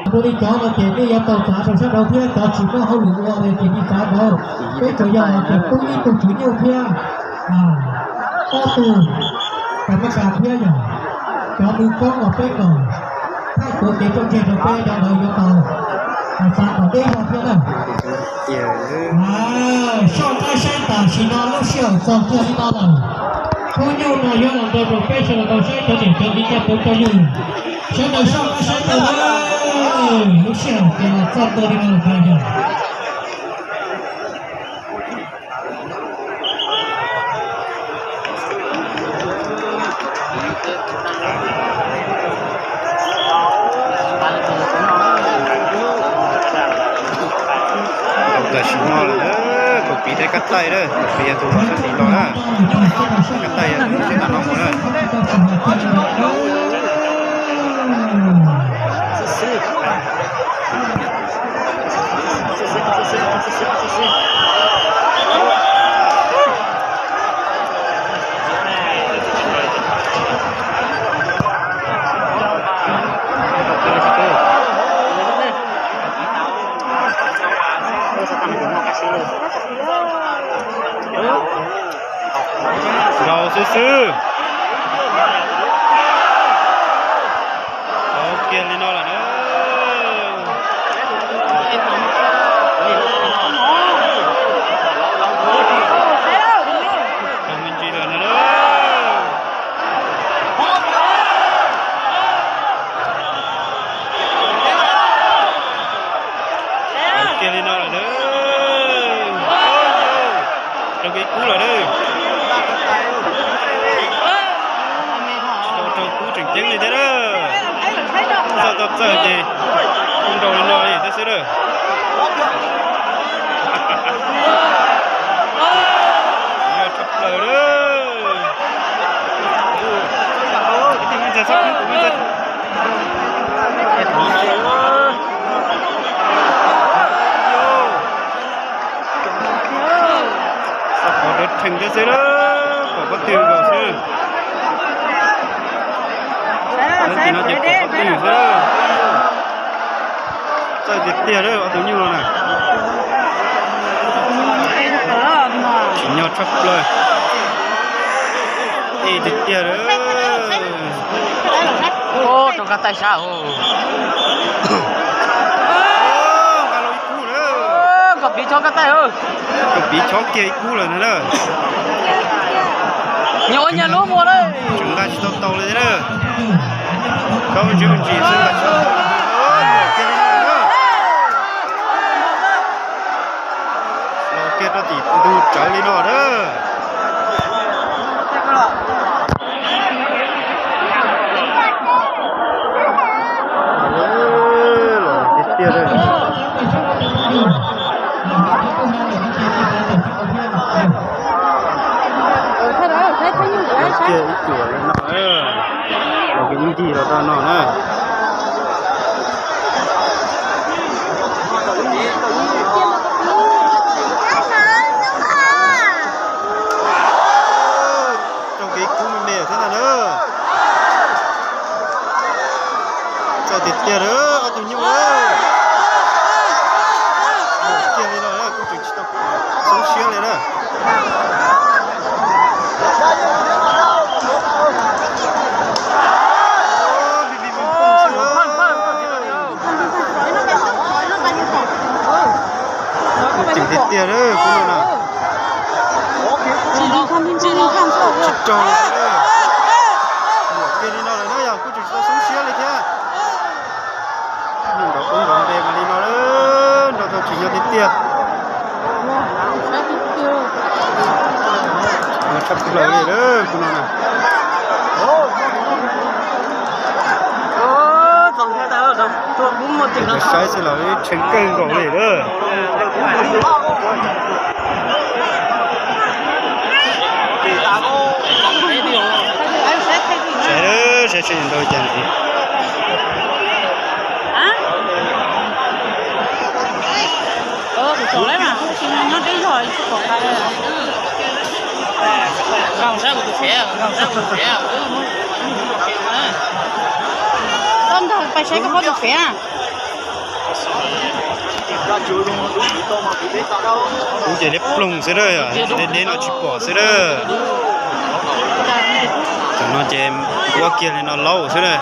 Ua li cov no ces nej yuav tau txav rau sab nraud thiab, cov tsis muaj hauj lwm ua ces nej txav nraud. Peb tsuas yog hais tias poob ib tug tswv nyuj thiab ob tug kam mab kas thiab yog cov nws poob los peb kom thaij tuav kev txawj ntse rau peb cov ntawd yuav tau txav kom deb zog thiab na. Soj qab saib tam sim no lub sij hawm txog kiag li no lawm. Khub nyuj no yuav los nrog rau peb sawv daws tau saib cov niam cov txiv coj tau coj yug. Sawv daws soj qab saib tau na, lub sij hawm ces los txog tuaj li no lawm yog. Tam sim no lawm, kaum piv thiab kab taij lawm, kaum piv yog tus sab tid los na, kab taij yog tus sab tam no mus na. Nkaus xwb xwb. Tau kiag li no lawm na. Tau me ntsis lawm na. Tau kiag li no lawm na. Raug kev kub lawm na. Tsis tau raug kub tseem ceeb li thiab na. Txawj tau txawj ces kuj nraus li no li thiab xwb na. Yog tshaj plaws na. Xav pom dawv rhees thiab xwb na, pom pob tw nkaus xwb. Tam no ces pom pob tw xwb. Txawj tiag tiag lawm ob tug nyuj no na. Tsim nyog tshaj plaws. Ej tiag tiag lawm. Rau kab taij sab. Nqa los ib kub lawm. Kom piv chob kab taij. Kom piv chob kiag ib kub lawm ntag na. Nyias ua nyias lub mus lawm. Tseem nqa tsis tau tau li thiab na. Chob me ntsis me ntsis xwb nqa tsis tau tau. Los kiag li no na. Los kiag rau tim ntug tsawv li no na. Los tiag tiag. Tiag ib cuam li no, los kev ncig los rau no na. Raug kev kub me me thiab ntag na. Txawj tiag tiag lawm ob tug nyuj. Tiag li no kuj tseem tsis tau xoob siab li na. Tseem tiag tiag lawm kub no na. Tsis raug li thiab. Muam kiag li no lawm na yog kuj tseem tsis tau xoob siab li thiab. Nrov kub nrov npe mas li no lawm, nrov tau tsim nyog tiag tiag. Tshaj plaws li lawm kub no na. Saib xwb los tshee kawg nkaus li lawm. Saib, saib seb ntau cas ntxiv. Koj ntag pais saib koj phob tus fev na. Kuv ces liab ploog xwb na, deb deb no tsis pom xwb na. Tam no ces npuab kiag li no laub xwb na.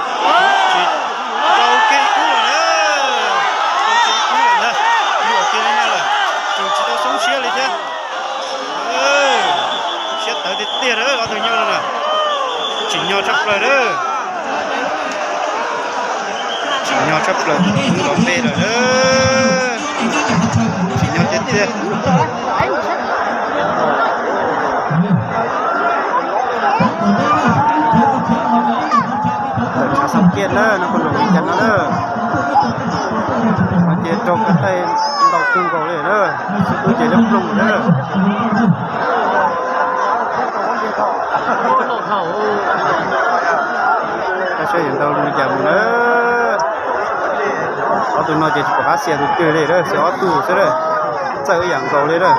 Tsis rau kiag ib kub lawm na. Rau kiag ib kub lawm ntag. Yuam kiag li no lawm. Tseem tsis tau xoob siab li thiab. Siab tawv tiag tiag na ob tug nyuj no na. Tsim nyog tshaj plaws na. Tsim nyog tshaj plaws, kub nrov npe lawm na. Tsim nyog tiag tiag. Tawm tshav xaum kiaj na, no kuv lus li cas no na. Ces rau koj taij ntau kawg nkaus li na. Xib tub ces liab ploog na. Saib yuav ntau li cas mus na. Ob tug no ces tsis pom qab xiam tus twg li na, xiam ob tug xwb na. Txawj ib yam nkaus li na.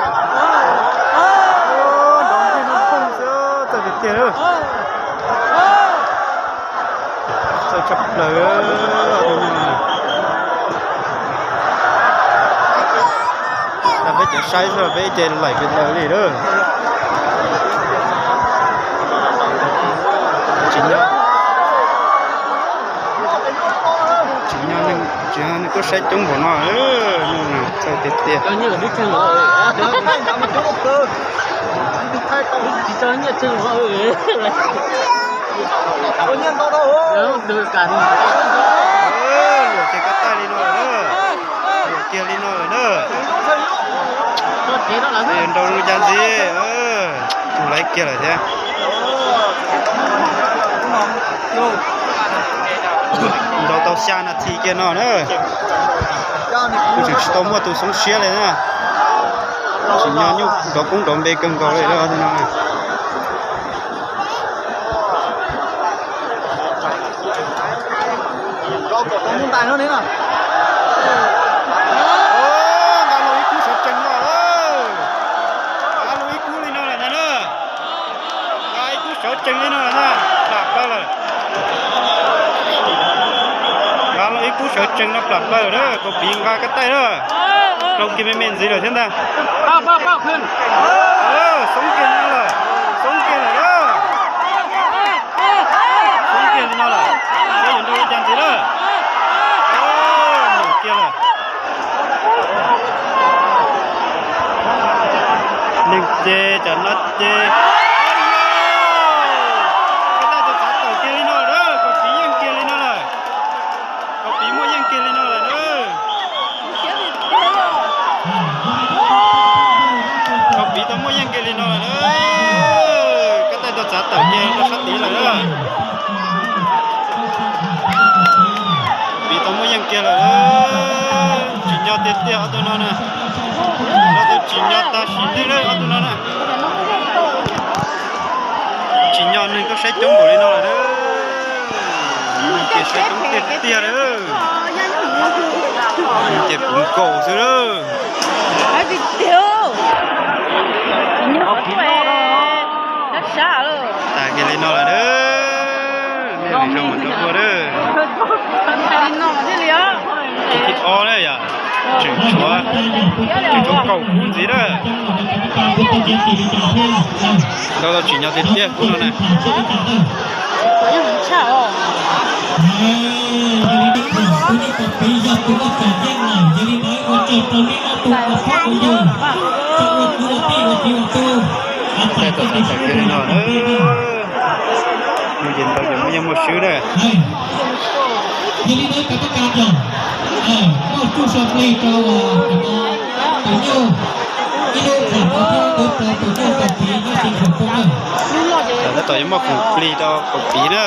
Nrov nplooj xwb, txawj tiag tiag na. Txawj tshaj plaws. Peb ces saib xwb, peb ces laim pes laws li lawm. Tsim nyog, tsim nyog neeg tuaj saib coob npaum no, txawj tiag tiag. Luam ces koj taij li no lawm na. Luam kiag li no lawm na. Nrau zoo cas ntxiv, tus laiv kiag lawm thiab. Nrau tau xya nas this kiag no na. Kuj tseem tsis tau muaj tus xoob siab li na. Tsim nyog nyuj nrov koob nrov npe kawg nkaus li no. Nqa los ib kub sawv tsees no lawm. Nqa los ib kub li no lawm ntag na. Nqa ib kub sawv tsees li no lawm ntag, plam plaws lawm. Nqa los ib kub sawv tsees no plam plaws lawm na, Kaus Piv nqa koj taij na. Rau kiag me me ntxiv lawm thiab ntag. Xoob kiag no lawm, xoob kiag lawm na. Xoob kiag li no lawm, saib yuav nrau li cas ntxiv na. Nyuam kiag lawm. Neeg ces tam no ces, koj taij tau txav tawm kiag li no lawm, Kaus Piv yeej kiag li no lawm. Kaus Piv muaj yeej kiag li no lawm na. Kaus Piv tau muaj yeej kiag li no lawm na. Koj taij tau txav tawm kiag rau sab tid lawm na. Kaus Piv tau muaj yeej kiag lawm. Tsim nyog tiag tiag ob tug no na. Ob tug tsim nyog tag sim neej lawm ob tug no na. Tsim nyog neeg tuaj saib coob npaum li no lawm na. Ces saib coob tiag tiag li. Ces puv nkaus xwb lawm. Tag kiag li no lawm na. Nej zoo mas rau tuaj na. Tus thib ob na yom, tseem tshuav, tseem tshuav kaum kub ntxiv na. Ntau tau tsim nyog tiag tiag kub no na. Tau tau tau tau kiag li no na. Mus ces ntau ces muaj yeej muaj swb na. Tab tom yuav muaj khoom plig rau Kaus Piv na.